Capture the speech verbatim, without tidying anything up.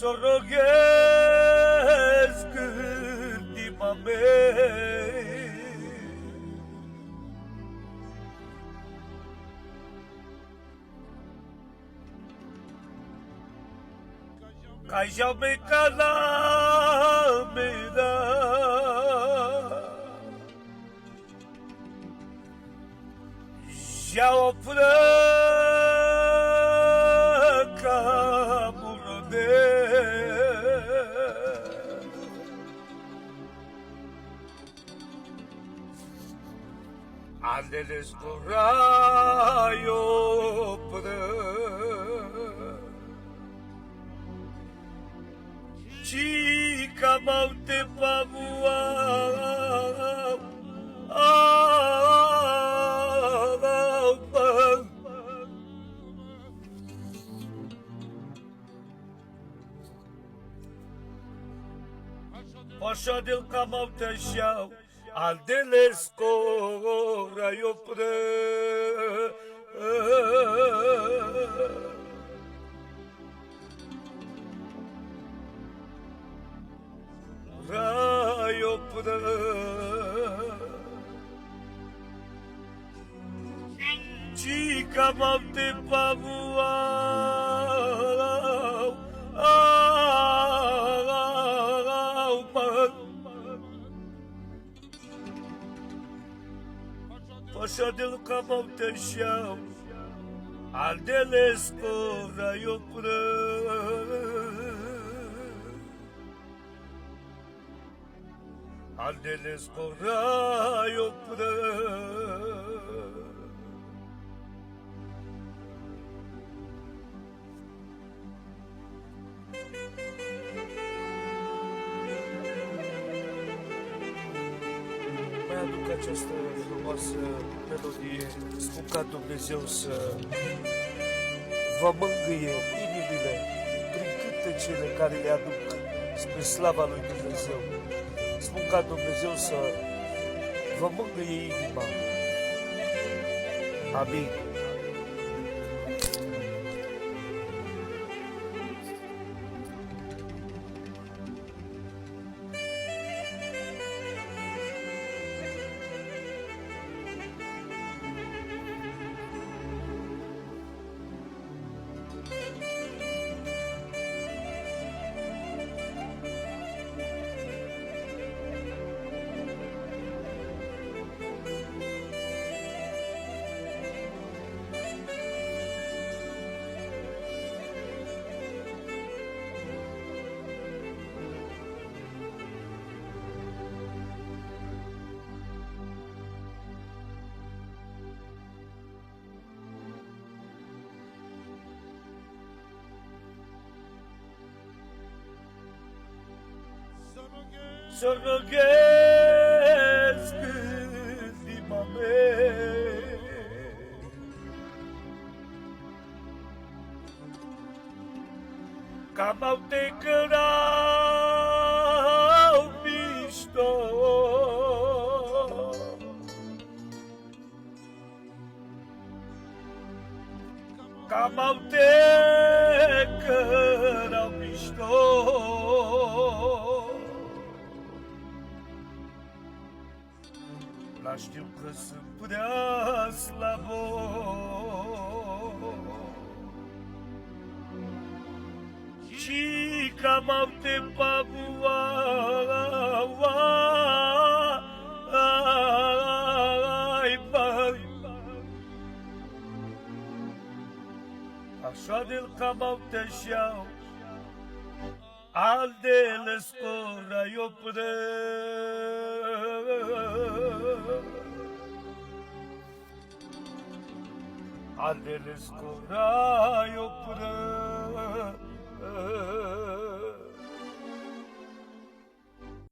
Soroges kdi mame. Ka jao me ka la me da. Jao pura ka muro de. Andeles koraio pura. Chica maute pavua. Pasadel ka maute jao. Andeles koraio pura. Raio pura. Chica maute pavua. Pasadel ka maute jao. Andeles koraio pura. Andeles koraio pura. Mai aduc această frumoasă melodie. Spun ca Dumnezeu să vă mângâie inimile prin cântecele care le aduc spre slava lui Dumnezeu. Spun ca Dumnezeu să vă mângâie inima. Amin. Soroges kdi mame. Ka maute krao bisto. Ka maute krao bisto. Lastiu ka se pudea slabo. Chica maute pavua. Ai, pai. Ашвадил къамал тешял, Ӏаьдел скоро ёпде. Ӏаьдел скоро